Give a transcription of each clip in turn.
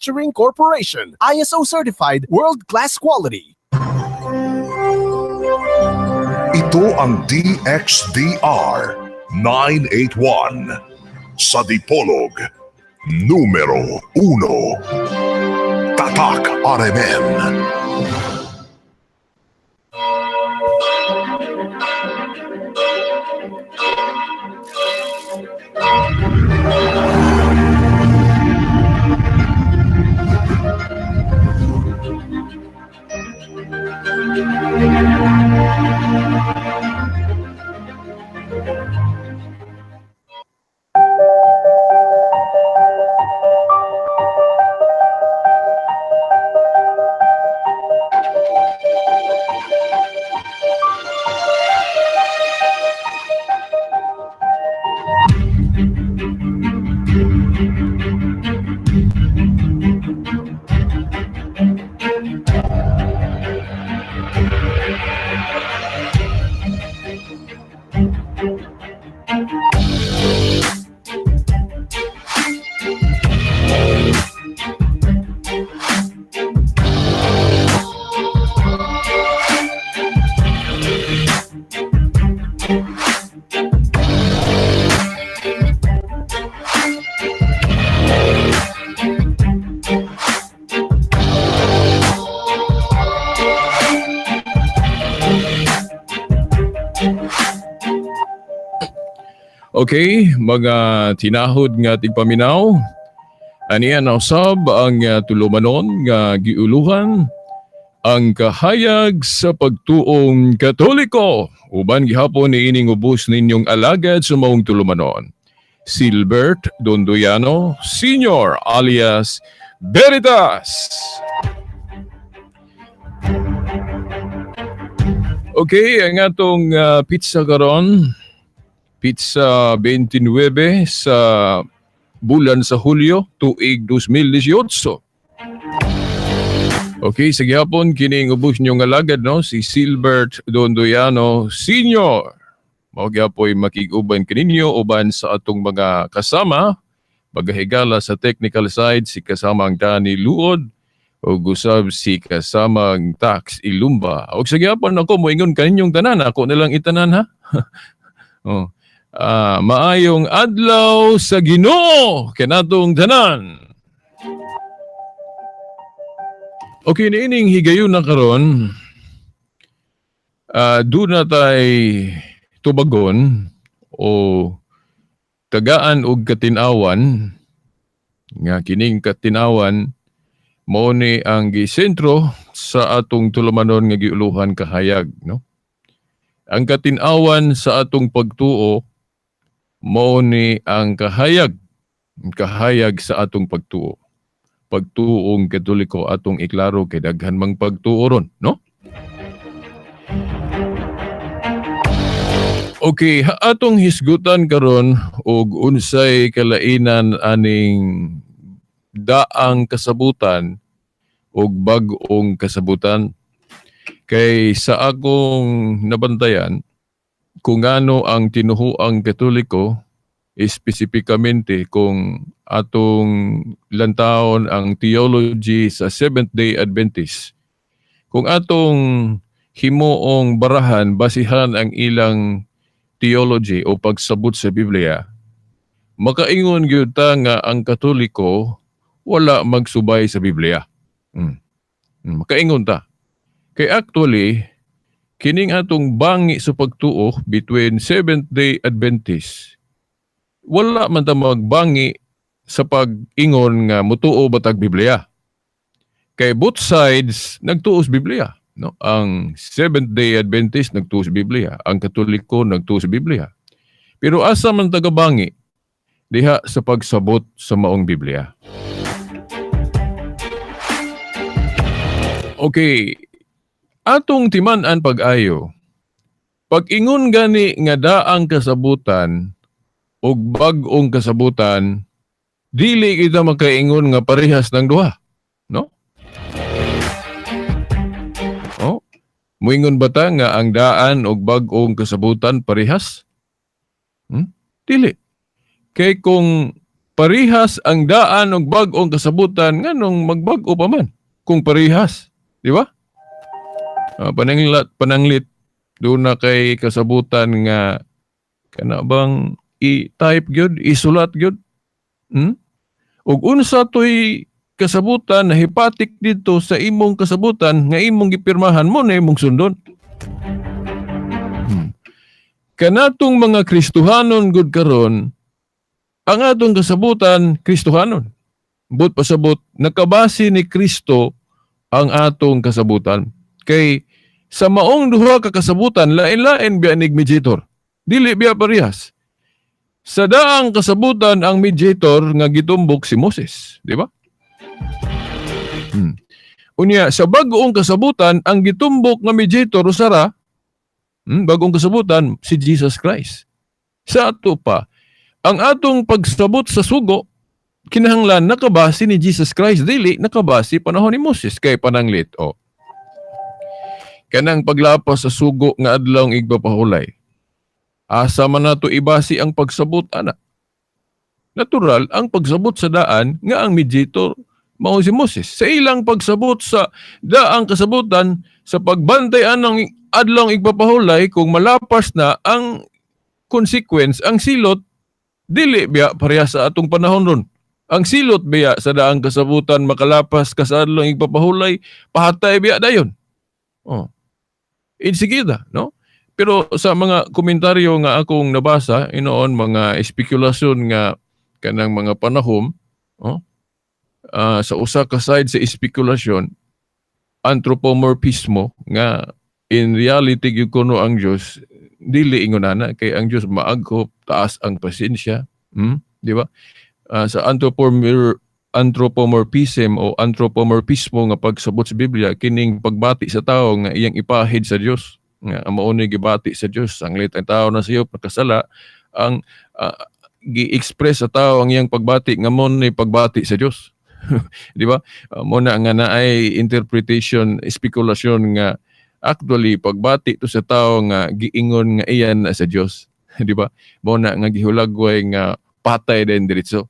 Manufacturing Corporation. ISO certified, world-class quality. Ito ang DXDR 981 sa Dipolog, numero 1. Tatak RMN. Okay, mga tinahod nga tigpaminaw, aniya na usab ang tulumanon nga giuluhan ang kahayag sa pagtuong Katoliko. Uban gihapon niining ubos ninyong alagad sa maong tulumanon. Silbert Dondoyano Senior alias Veritas. Okay, ang atong pizza karon, pizza 29 sa bulan sa Hulyo, tuig 2018. Okay, sa gihapon kining ubos ninyong alagad, no, si Silbert Dondoyano Senior. Mao gyapoy makig-uban kaninyo uban sa atong mga kasama magahigala sa technical side si kasamang Danny Luod ug usab si kasamang Tax Ilumba. Og sa gihapon ako moingon kaninyong tanan, ako nilang itanan ha. Oh. Maayong adlaw sa Ginoo kanatong tanan. Okay, niining higayon na karon, doon na tay tubagon o tagaan og katinawan nga kining katinawan mao ni ang gisentro sa atong tulumanon nga giuluhan kahayag, no? Ang katinawan sa atong pagtuo mao ni ang kahayag, kahayag sa atong pagtuo. Pagtuong Katoliko atong iklaro kay daghan mang pagtuo ron, no? Okay, atong hisgutan karon og unsay kalainan aning daang kasabutan og bag-ong kasabutan. Kay sa akong nabantayan kung ano ang tinuhuang Katoliko, espesipikamente kung atong lantawon ang theology sa Seventh-day Adventist, kung atong himuong barahan, basihan ang ilang theology o pagsabot sa Biblia, makaingon gyud ta nga ang Katoliko wala magsubay sa Biblia. Makaingon ta. Kay actually, kining atong bangi sa pagtuo between Seventh-day Adventist, wala man ta magbangi sa pag-ingon nga mutuo batag Biblia. Kay both sides nagtuo sa Biblia, no? Ang Seventh-day Adventist nagtuo sa Biblia, ang Katoliko nagtuo sa Biblia. Pero asa man tagabangi diha sa pagsabot sa maong Biblia. Okay, atong timan-an pag-ayo. Pag-ingon gani nga daang kasabutan og bag-ong kasabutan, dili kita makaingon nga parehas ng duha, no? Oh, muingon ba ta nga ang daan og bag-ong kasabutan parehas? Dili. Kay kung Parihas ang daan og bag-ong kasabutan, nganong magbag-o pa man kung parihas, di ba? Pananglit duna kay kasabutan nga kana bang i-type gyud, isulat gyud. Ug unsa toy kasabutan na hipatik dito sa imong kasabutan nga imong gipirmahan mo na imong sundon. Kanatong mga Kristohanon gud karon, ang atong kasabutan Kristohanon. But pasabot nakabase ni Kristo ang atong kasabutan. Kay sa maong duha ka kasabutan, lain-lain biya nig mediator. Dili biya parehas. Sa daang kasabutan, ang mediator nga gitumbok si Moses, di ba? Unya sa bag-ong kasabutan, ang gitumbok nga mediator usara, bag-ong kasabutan, si Jesus Christ. Sa ato pa, ang atong pagsabot sa sugo kinahanglan nakabase ni Jesus Christ, dili nakabase panahon ni Moses. Kay pananglit, oh, kanang paglapas sa sugo nga adlaw igpapahulay, asa man nato ibasi ang pagsabot ana? Natural, ang pagsabot sa daan nga ang mediator mao si Moses. Sa ilang pagsabot sa daang kasabutan, sa pagbantay anang adlaw igpapahulay, kung malapas na, ang consequence, ang silot, dili biya pareha sa atong panahon ron. Ang silot biya sa daang kasabutan, makalapas ka sa adlaw igpapahulay, pahatay biya dayon. Oh. Insigida, no? Pero sa mga komentaryo nga akong nabasa, inoon mga espekulasyon nga kanang mga panahom, oh, sa usa ka side sa espekulasyon, anthropomorphismo nga in reality gyud kuno ang Dios dili ingon ana, kay ang Dios maaghop, taas ang pasensya, Di ba? Sa anthropomorphism o anthropomorphismo nga pagsabot sa Biblia, kining pagbati sa tao nga iyang ipahid sa Dios, nga mao ni gibati sa Dios ang ang tao na sayop nakasala, ang gi-express sa tao ang iyang pagbati nga mo ni pagbati sa Dios, di ba? Mo na nga naay interpretation, spekulasyon nga actually pagbati to sa tao nga giingon nga iyan na sa Dios, di ba? Mo na nga gihulagway nga patay din diretso.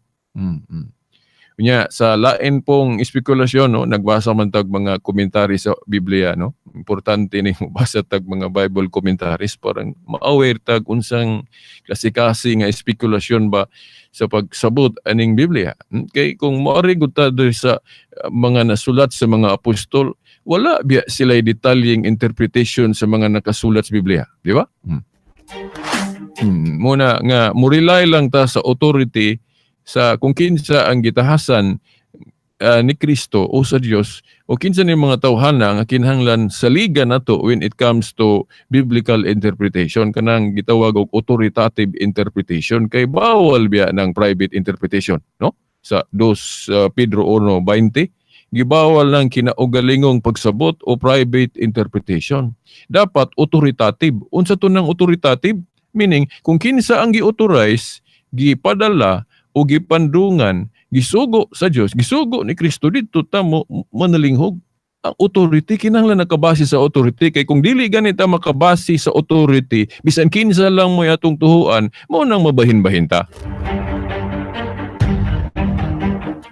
Unya sa lain pong espekulasyon, no, nagbasa man tag mga komentary sa Biblia, no. Importante ni mobasa tag mga Bible commentaries parang ma-aware tag unsang klase-klase nga espekulasyon ba sa pagsabot aning Biblia. Kay kung moari gud ta diri sa mga nasulat sa mga apostol, wala biya sila detalyeng interpretation sa mga nakasulat sa Biblia, di ba? Muna nga mo-rely lang ta sa authority sa kung kinsa ang gitahasan ni Kristo o sa Dios o kinsa ni mga tawhana nga kinahanglan saligan nato when it comes to biblical interpretation, kanang gitawag og authoritative interpretation, kay bawal biya ng private interpretation, no? Sa 2 Pedro 1:20, gibawal ng kinaugalingong pagsabot o private interpretation. Dapat authoritative. Unsa to ng authoritative? Meaning kung kinsa ang gi-authorize, gipadala o gipandungan, gisugo sa Dios, gisugo ni Kristo, didto ta mo manalinghog. Ang authority kinahanglan nakabase sa authority, kay kung dili ganita makabase sa authority, bisan kinsa lang mo atong tuhuan, mao nang mabahin-bahin ta.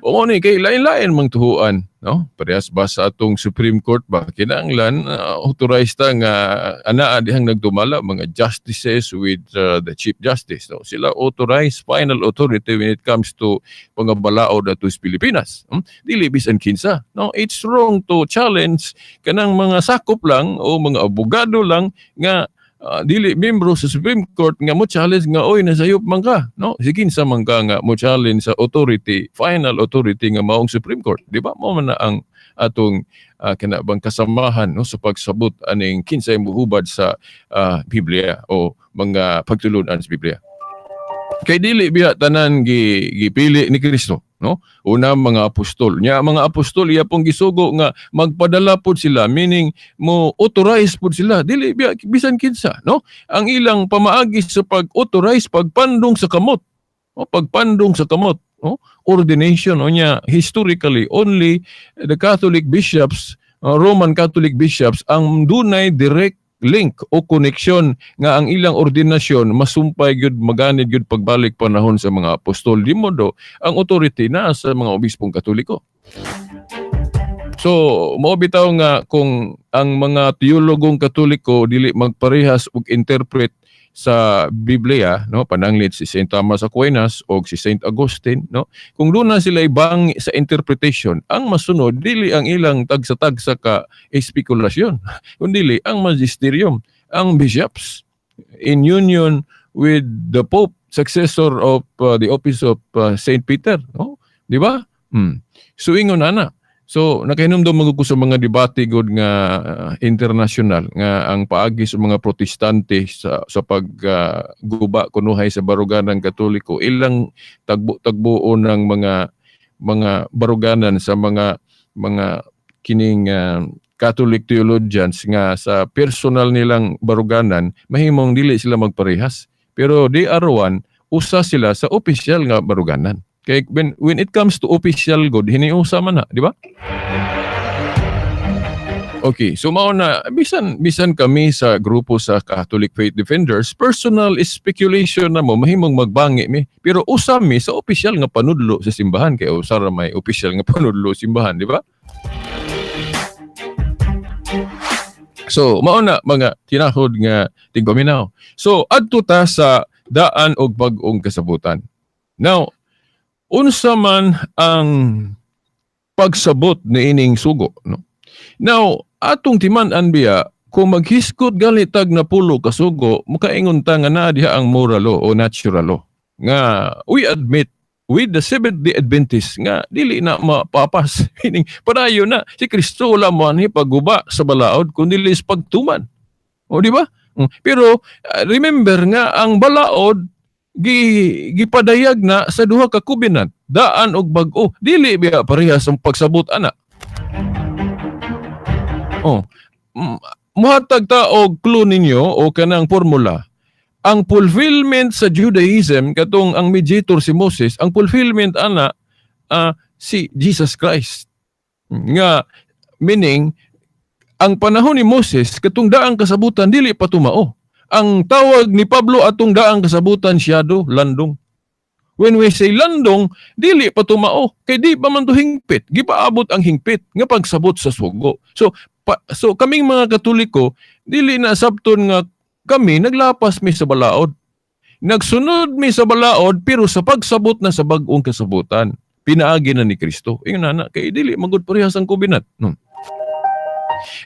O ni kay lain-lain mang tuhuan, no? Parehas ba sa atong Supreme Court ba, kinahanglan authorized ta nga anaa dihang nagdumala mga justices with the Chief Justice, no? Sila authorized, final authority when it comes to pangabalaod ato sa Pilipinas. Dili bisan kinsa, no? It's wrong to challenge kanang mga sakop lang o mga abogado lang nga dili membro sa Supreme Court nga mo challenge nga oy nasayop man ka, no? Si kinsa man ka nga mo challenge sa authority, final authority nga maong Supreme Court, di ba? Mao man na ang atong kana bang kasamahan, no, sa pagsabot aning kinsay muhubad sa Biblia o mga pagtulunan sa Biblia. Kay dili biya tanan gipili ni Kristo, no? Una mga apostol. Nya mga apostol iya pong gisugo nga magpadala pod sila, meaning mo authorize pod sila, dili biya bisan kinsa, no? Ang ilang pamaagi sa pag-authorize, pagpandong sa kamot. O pagpandong sa kamot, no? Ordination. Unya historically only the Catholic bishops, Roman Catholic bishops ang dunay direct link o koneksyon nga ang ilang ordinasyon masumpay gyud, maganid gyud pagbalik panahon sa mga apostol. Di modo ang authority na sa mga obispong Katoliko. So, mao bitaw nga kung ang mga teologong Katoliko dili magparehas og interpret sa Biblia, no, pananglit si Saint Thomas Aquinas o si Saint Augustine, no, kung doon na sila ibang sa interpretation, ang masunod dili ang ilang tagsa-tagsa ka espekulasyon, kundi ang magisterium, ang bishops in union with the Pope, successor of the office of Saint Peter, no? Di ba? So ingon ana. So nakahinumdom man ko sa mga debate gud nga international nga ang paagi sa mga Protestante sa pagguba kunuhay sa baruganan Katoliko, ilang tagbo-tagbuon ng mga baruganan sa mga kining Catholic theologians nga sa personal nilang baruganan mahimong dili sila magparehas, pero di arawan usa sila sa opisyal nga baruganan. Kay when it comes to official good, hiniusa man na, di ba? Okay, so mao na bisan bisan kami sa grupo sa Catholic Faith Defenders, personal speculation na mo mahimong magbangi mi, pero usa mi sa opisyal nga panudlo sa simbahan kay usa ra may opisyal nga panudlo sa simbahan, di ba? So mao na mga tinahod nga tigpaminaw. So adto ta sa daan og bag-ong kasabutan. Now, unsa man ang pagsabot niining sugo, no? Now, atong timan-an biya, kung maghisgot gali tag 10 ka sugo, makaingon ta nga naa diha ang moral law o natural law. Nga we admit with the Seventh-day Adventist nga dili na mapapas. Meaning, padayon na si Kristo wala mo ani pagguba sa balaod kun dili sa pagtuman. O di ba? Pero remember nga ang balaod gipadayag na sa duha ka covenant, daan og bag-o. Dili biya parehas ang pagsabot ana. Oh, muhatag ta og clue ninyo o kanang formula. Ang fulfillment sa Judaism katong ang mediator si Moses, ang fulfillment ana si Jesus Christ. Nga meaning ang panahon ni Moses katong daang kasabutan dili pa tumao. Ang tawag ni Pablo atong daang kasabutan shadow, landong. When we say landong, dili pa tumao kay di pa man to hingpit. Gipaabot ang hingpit nga pagsabot sa sugo. So kaming mga Katoliko, dili na sabton nga kami naglapas mi sa balaod. Nagsunod mi sa balaod pero sa pagsabot na sa bag-ong kasabutan, pinaagi na ni Kristo. Ingon na kay dili magud parehas ang covenant. No.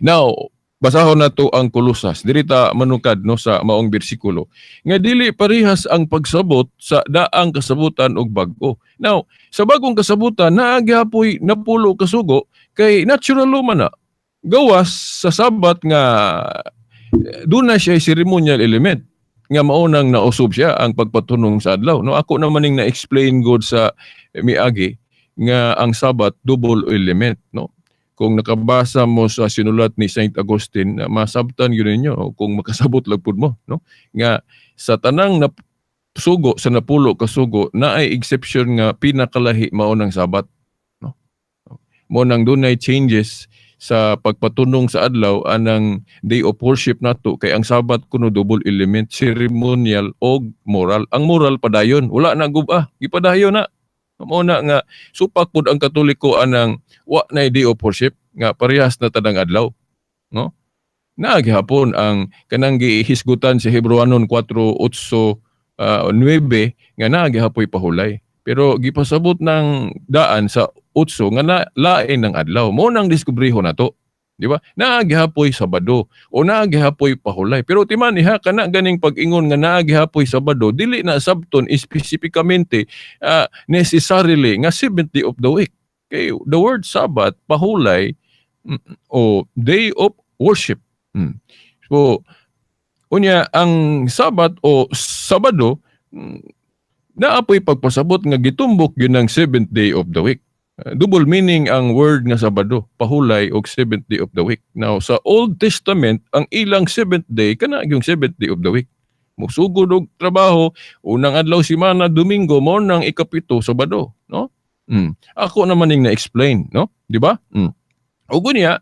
Now, basahon na to ang Kolosas. Diri ta manukad, no, sa maong bersikulo. Nga dili parehas ang pagsabot sa daang kasabutan og bag-o. Now, sa bagong kasabutan naa gihapoy 10 ka sugo kay natural law man na. Gawas sa Sabat nga doon na siya ceremonial element nga maunang nausob siya ang pagpatunong sa adlaw. No, ako naman ning na-explain good sa miagi nga ang Sabat double element, no. Kung nakabasa mo sa sinulat ni Saint Augustine, masabtan yun ninyo kung makasabot lang pud mo, no, nga sa tanang na sugo sa 10 ka sugo naay exception nga pinakalahi mao ng Sabat, no. Mo nang dunay changes sa pagpatunong sa adlaw anang day of worship nato kay ang Sabat kuno double element, ceremonial og moral. Ang moral padayon, wala na guba, gipadayon na. Mao na nga supak pud ang Katoliko anang wa na day of worship nga parehas na tanang adlaw, no? Naa gihapon ang kanang gihisgutan sa Hebreoanon 4:8, 9 nga naa gihapoy pahulay. Pero gipasabot ng daan sa 8 nga na, lain ng adlaw. Mo nang diskubriho na to. Di ba? Naa gihapoy Sabado o naa gihapoy pahulay. Pero timan iha kana ganing pag-ingon nga naa gihapoy Sabado, dili na sabton espesipikamente necessarily nga seventh day of the week. Kay the word Sabbath, pahulay o day of worship. So unya ang Sabat o Sabado naapoy pagpasabot nga gitumbok yun ang seventh day of the week. Double meaning ang word nga Sabado, pahulay og seventh day of the week. Now, sa Old Testament, ang ilang seventh day, kana yung seventh day of the week. Musugod og trabaho, unang adlaw simana, Domingo, mo nang 7, Sabado, no? Ako naman ning na-explain, no? Di ba? Ug unya,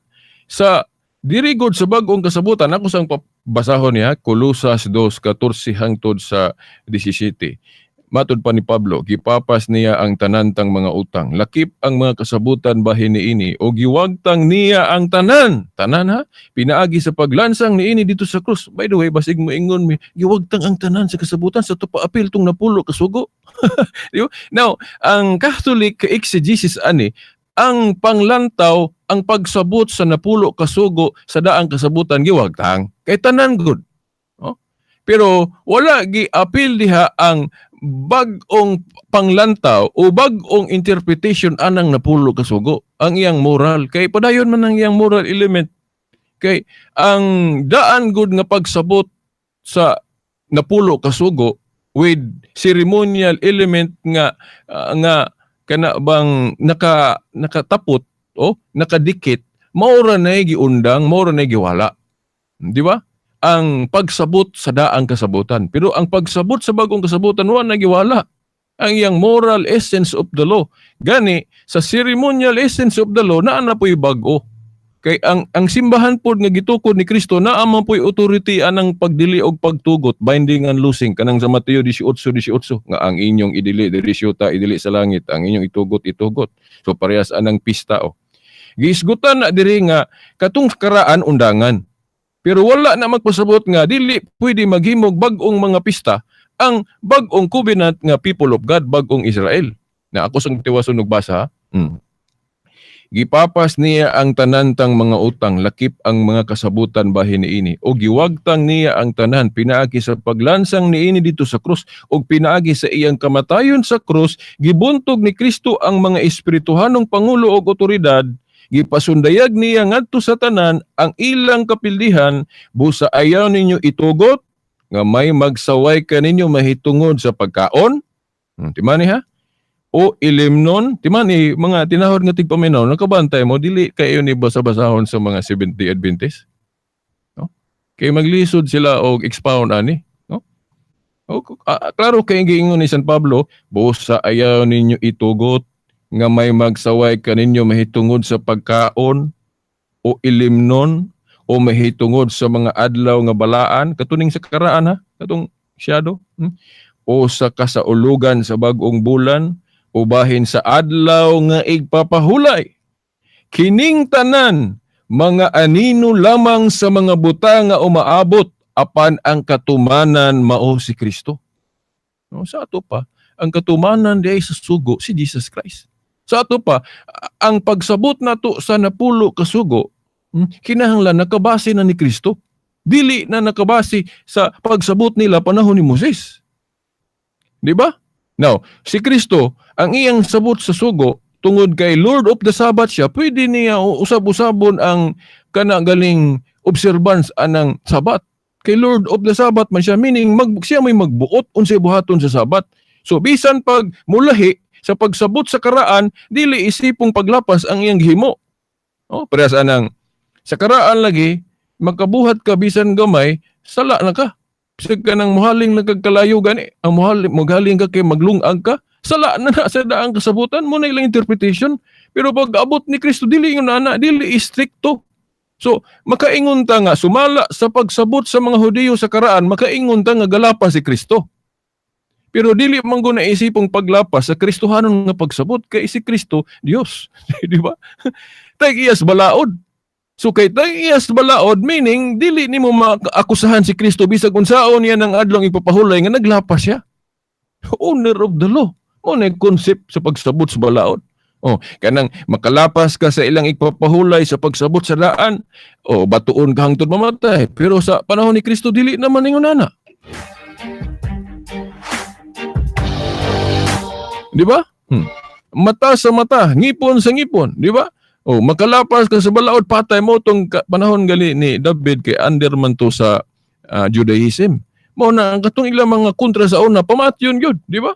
sa dirigod sa bag-ong kasabutan, ako sang Basahon niya Kolosas 2:14 hangtod sa 17. Matud pa ni Pablo, gipapas niya ang tanantang mga utang, lakip ang mga kasabutan bahin niini, o giwagtang niya ang tanan. Tanan ha? Pinaagi sa paglansang niini dito sa krus. By the way, basig mo ingon mi, giwagtang ang tanan sa kasabutan sa tupa apil tong napulo kasugo. Di ba? Now, ang Catholic exegesis ani, ang panglantaw, ang pagsabot sa napulo kasugo sa daang kasabutan giwagtang kay tanan gud. Oh? Pero wala gi-apil diha ang bag-ong panglantaw o bag-ong interpretation anang napulo kasugo, ang iyang moral, kay padayon man ang iyang moral element, kay ang daan gud nga pagsabot sa napulo kasugo with ceremonial element nga nga kana bang nakatapot o nakadikit, mao ra na giundang, mao ra na giwala, di ba, ang pagsabot sa daang kasabutan? Pero ang pagsabot sa bagong kasabutan, wa na giwala ang iyang moral essence of the law. Gani sa ceremonial essence of the law, naa na po'y bag-o, kay ang simbahan pod nga gitukod ni Kristo, naa man po'y authority anang pagdili og pagtugot, binding and loosing, kanang sa Mateo 18:18 nga ang inyong idili diri syuta, idili sa langit, ang inyong itugot, itugot. So parehas anang pista o giisgutan na diri nga katong karaan undangan, pero wala na magpasabot nga dili pwede maghimog bag-ong mga pista ang bag-ong covenant nga people of God, bag-ong Israel. Na ako sang tiwason og basa. Gipapas niya ang tanantang mga utang, lakip ang mga kasabutan bahin niini, o giwagtang niya ang tanan pinaagi sa paglansang niini dito sa krus, ug pinaagi sa iyang kamatayon sa krus. Gibuntog ni Kristo ang mga espirituhanong pangulo og otoridad, gipasundayag niya ngadto sa tanan ang ilang kapildihan. Busa ayaw ninyo itugot nga may magsaway kaninyo mahitungod sa pagkaon. Timani ha? O ilimnon, timani mga tinahod nga tigpaminaw, nakabantay mo, dili kayo ni basa-basahon sa mga Seventh-day Adventist. No? Kay maglisod sila og expound ani, no? O, klaro kay giingon ni San Pablo, busa ayaw ninyo itugot nga may magsaway kaninyo mahitungod sa pagkaon o ilimnon o mahitungod sa mga adlaw nga balaan, katuning sa karaan ha, katong shadow, O sa kasaulugan sa bag-ong bulan, o bahin sa adlaw nga igpapahulay. Kining tanan mga anino lamang sa mga butang nga umaabot, apan ang katumanan mao si Kristo. No, sa ato pa, ang katumanan di ay sa sugo si Jesus Christ. Sa ato pa, ang pagsabot nato sa napulo kasugo, kinahanglan nakabase na ni Kristo. Dili na nakabase sa pagsabot nila panahon ni Moses. Di ba? Now, si Kristo, ang iyang sabot sa sugo, tungod kay Lord of the Sabbath siya, pwede niya usab-usabon ang kanagaling observance anang Sabat. Kay Lord of the Sabbath man siya, meaning siya may magbuot unsay buhaton sa Sabat. So bisan pag mulahi sa pagsabot sa karaan, dili isipong paglapas ang iyang gihimo. Oh, parehas anang sa karaan lagi, magkabuhat ka bisan gamay, sala na ka. Bisag ka nang muhaling nagkagkalayo gani, ang muhaling, maghaling ka kay maglungag ka, sala na na sa daang kasabutan mo na ilang interpretation. Pero pag abot ni Kristo, dili ingon ana, dili istrikto. So, makaingon ta nga, sumala sa pagsabot sa mga Hudiyo sa karaan, makaingon ta nga galapas si Kristo. Pero dili man gud na isipong paglapas sa Kristohanon nga pagsabot, kay si Kristo Dios, di ba? Tag iyas balaod. So kay tag iyas balaod, meaning dili nimo maakusahan si Kristo bisag unsaon niya ng adlong ipapahulay nga naglapas siya. Owner of the law. Mo na concept sa pagsabot sa balaod. Oh, kanang makalapas ka sa ilang ipapahulay sa pagsabot sa daan, o batuon ka hangtod mamatay. Pero sa panahon ni Kristo dili naman ingon ana. Di ba? Mata sa mata, ngipon sa ngipon, di ba? Oh, makalapas ka sa balaod, patay mo tong panahon gali ni David kay under man to sa Judaism. Mao na ang katong ilang mga kontra sa una, pamatyon gyud, di ba?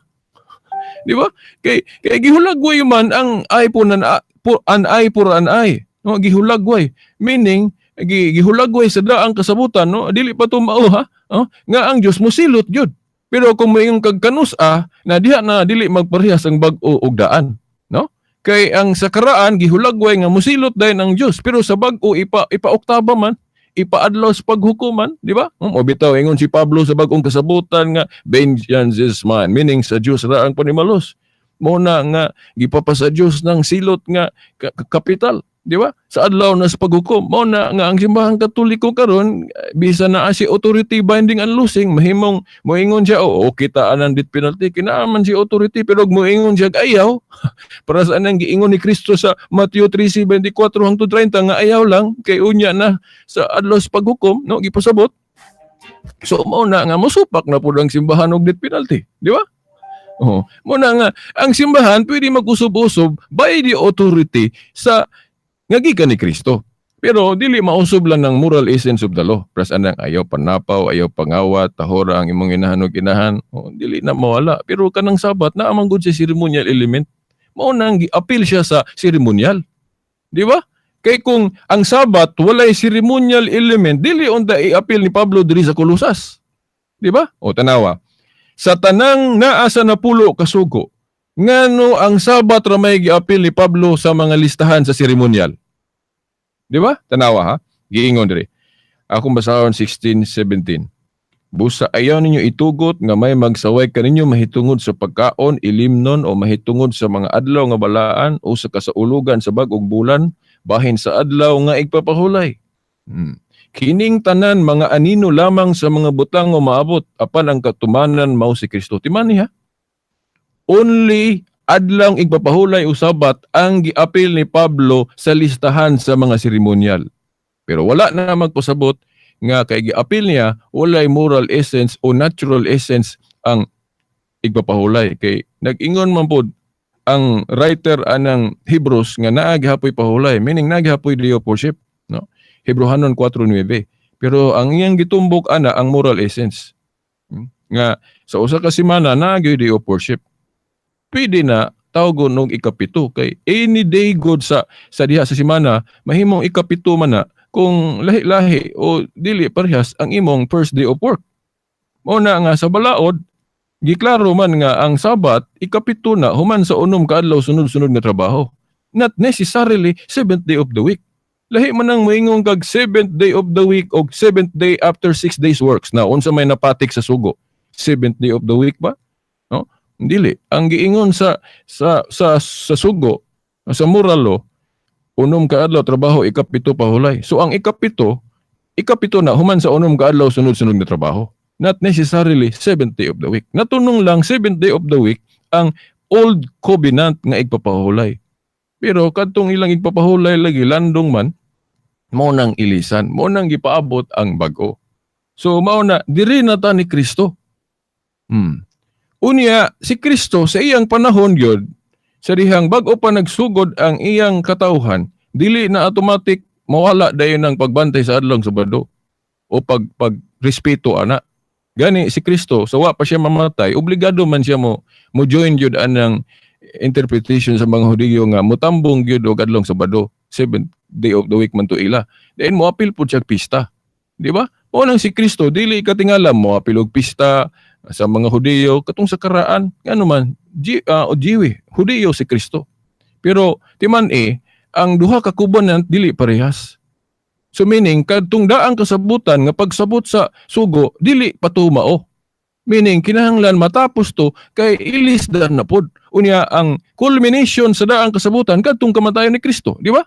Di ba? Kay kay gihulagway man ang eye po nan an eye for an eye. No, gihulagway. Meaning gihulagway sa daang kasabutan, no, dili pa to mao ha, no? Nga ang Dios mosilot gyud. Pero kung moingon kag kanus-a, na diha na dili magparehas ang bag-o og daan, no? Kay ang sa karaan gihulagway nga mosilot dayon ang Dios, pero sa bag-o ipaoktaba man, ipaadlaw sa paghukuman, di ba? O bitaw ingon si Pablo sa Bag-ong Kasabutan nga "Vengeance is mine," meaning sa Dios ra ang panimalos. Mo na nga gipapa sa Dios ng silot nga kapital, di ba? Sa adlaw na sa paghukom, mao na nga ang Simbahang Katoliko karon, bisa naa si authority binding and loosing, mahimong moingon siya, "Oh, okay ta anang death penalty, kinaaman si authority," pero moingon siya ayaw para sa anang giingon ni Kristo sa Mateo 13:24 hangtod 30 nga ayaw lang kay unya na sa adlaw sa paghukom, no, gipasabot. So mao na nga mosupak na pud ang simbahan og death penalty, di ba? Oh, mo na nga ang simbahan pwede mag-usob-usob by the authority sa nga gikan ni Kristo. Pero dili mausob lang ng moral essence of the law. Pras anang ayaw panapaw, ayaw pangawat, tahora ang imong inahan og inahan. Oh, dili na mawala. Pero kanang Sabat naa man gud sa ceremonial element. Mao nang gi-appeal siya sa ceremonial. Di ba? Kay kung ang Sabat walay ceremonial element, dili unta i-appeal ni Pablo diri sa Colosas. Di ba? O tanawa. Sa tanang naa sa 10 ka sugo, ngano ang Sabat ra may gi-appeal ni Pablo sa mga listahan sa seremonyal? Di ba? Tanawa ha. Giingon diri. Akong basahon 16, 17. "Busa ayaw ninyo itugot nga may magsaway kaninyo mahitungod sa pagkaon, ilimnon o mahitungod sa mga adlaw nga balaan o sa kasaulugan sa bag-ong bulan, bahin sa adlaw nga igpapahulay. Kining tanan mga anino lamang sa mga butang nga maabot, apan ang katumanan mao si Kristo." Timani ha. Only adlaw igpapahulay o Sabat ang giapil ni Pablo sa listahan sa mga seremonyal. Pero wala na magpasabot nga kay giapil niya walay moral essence o natural essence ang igpapahulay, kay nag-ingon man pod ang writer anang Hebrews nga naa gihapoy pahulay, meaning naa gihapoy day of worship, no? Hebrehanon 4:9. Pero ang iyang gitumbok ana ang moral essence, nga sa usa ka semana naa gyud day of worship, pwede na tawgon og ikapito kay any day good sa diha sa semana mahimong ikapito man na kung lahi-lahi o dili parehas ang imong first day of work. Mao na nga sa balaod giklaro man nga ang Sabat ikapito na human sa 6 ka adlaw sunod-sunod nga trabaho. Not necessarily seventh day of the week. Lahi man ang moingon kag seventh day of the week og seventh day after 6 days works. Na unsa may napatik sa sugo? Seventh day of the week ba? No? Dili. Ang giingon sa sugo, sa moral law, 6 ka adlaw trabaho, ikapito pahulay. So ang ikapito, ikapito na human sa 6 ka adlaw sunod-sunod nga trabaho. Not necessarily seventh day of the week. Natunong lang seventh day of the week ang old covenant nga igpapahulay. Pero kadtong ilang igpapahulay lagi landong man, mao nang ilisan, mao nang gipaabot ang bag-o. So mao na diri na ta ni Kristo. Unya si Kristo sa iyang panahon gyud, sa dihang bag-o pa nagsugod ang iyang katawhan, dili na automatic mawala dayon ang pagbantay sa adlong Sabado o pag respeto ana. Gani si Kristo sa wa pa siya mamatay, obligado man siya mo join gyud anang interpretation sa mga Hudiyo nga mutambong gyud og adlong Sabado, seventh day of the week man to ila. Then mo apil pud siya pista. Di ba? Mao nang si Kristo dili katingala mo apil og pista sa mga Hudiyo katong sa karaan, ngano man G, o Jiwi, Hudiyo si Kristo. Pero timan eh ang duha ka covenant dili parehas. So meaning kadtong daang kasabutan nga pagsabot sa sugo dili patumao. Meaning kinahanglan matapos to kay ilis dan na pod. Unya ang culmination sa daang kasabutan kadtong kamatayon ni Kristo, di ba?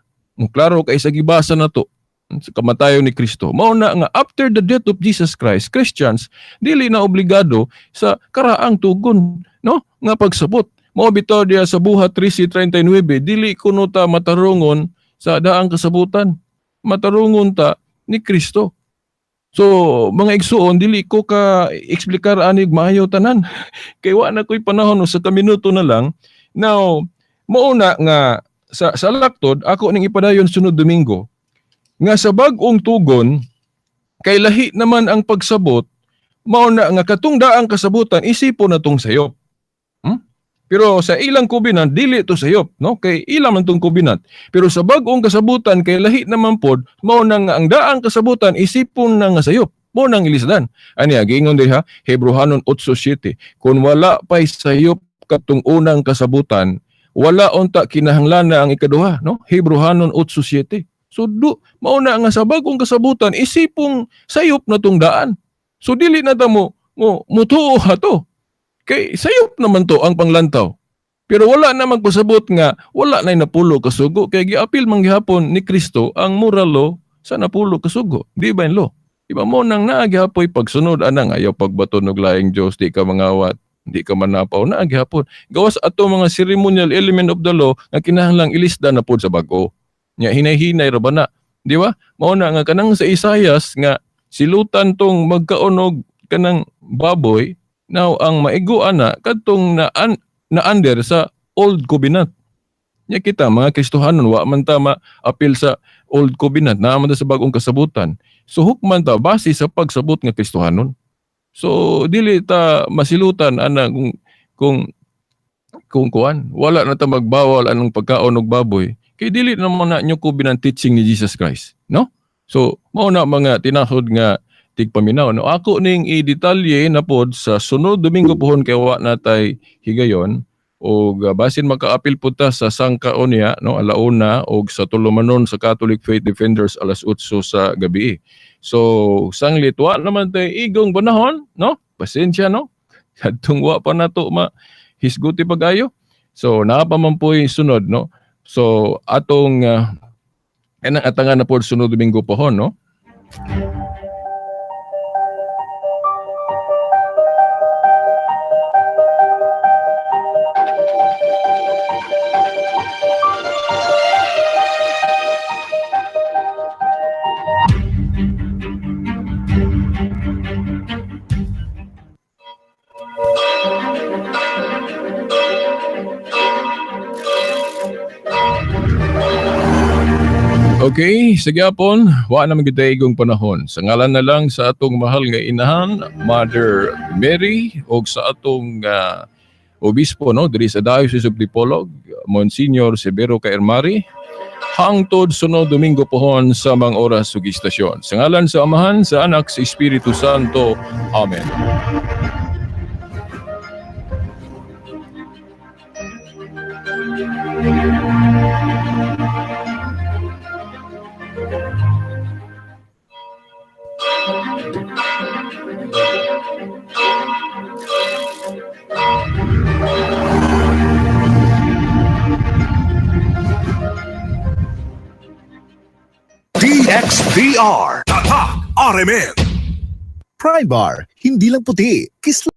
Klaro kay sa gibasa na to sa kamatayon ni Kristo. Mao na nga after the death of Jesus Christ, Christians dili na obligado sa karaang tugon, no? Nga pagsabot. Mao bitaw diya sa Buhat 13:39, dili kuno ta matarungon sa daang kasabutan. Matarungon ta ni Kristo. So, mga igsuon, dili ko ka eksplikar anig maayo tanan. Kay wa na ko'y panahon, usa ka minuto na lang. Now, mao na nga sa laktod ako ning ipadayon sunod Domingo nga sa bag-ong tugon kay lahi naman ang pagsabot, mao na nga katong daang kasabutan isipon na tong sayop. Pero sa ilang covenant dili to sayop, no? Kay ila man tong covenant. Pero sa bag-ong kasabutan kay lahi naman pod, mao na nga ang daang kasabutan isipon na nga sayop. Mao nang ilisdan. Aniya giingon diha Hebrehanon 8:7, kung wala pay sayop katong unang kasabutan, wala unta kinahanglan na ang ikaduha, no? Hebrehanon 8:7. So do mao na nga sa bagong kasabutan isipong sayop na tong daan. So dili na ta mo mo mutuo ato. Kay sayop naman to ang panglantaw. Pero wala na magpasabot nga wala na napulo kasugo kay giapil man gihapon ni Kristo ang moral law sa napulo kasugo, divine law. Di ba mo nang naa gihapoy pagsunod anang ayaw pagbaton og laing Dios, di ka mangawat, di ka manapaw, naa gihapon. Gawas ato mga ceremonial element of the law nga kinahanglang ilisda na pod sa bag-o. Nya hinay-hinay ra ba na? Di ba? Mao na nga kanang sa Isayas nga silutan tong magkaonog kanang baboy, now ang maigo ana kadtong na under sa Old Covenant. Nya kita mga Kristohanon wa man ta ma-apil sa Old Covenant, naa man ta sa bagong kasabutan. So hukman ta base sa pagsabot nga Kristohanon. So dili ta masilutan ana kung kuan, wala na ta magbawal anong pagkaon og baboy kay dili naman na New Covenant teaching ni Jesus Christ, no? So mao na mga tinahod nga tigpaminaw, no? Ako ning i-detalye na pod sa sunod Domingo pohon kay wa natay higayon og basin makaapil pud ta sa sangkaon niya, no, alauna, og sa tulumanon sa Catholic Faith Defenders alas 8 sa gabi. So sanglit wa naman tay igong panahon, no? Pasensya, no? Kadtong wa pa nato ma hisguti pag-ayo. So naa pa man po'y sunod, no? So atong kanang atangan na pod sunod Domingo pohon, no? Okay, sige apon, wa naman gyud tay igong panahon. Sa ngalan na lang sa atong mahal nga inahan, Mother Mary, og sa atong obispo, no, diri sa Diocese of Dipolog, Monsignor Severo Caermari, hangtod sunod Domingo pohon sa mga oras ug istasyon. Sa ngalan sa Amahan, sa Anak, sa Espiritu Santo. Amen. DXDR. Tatak RMN. Prime Bar, hindi lang puti, kisla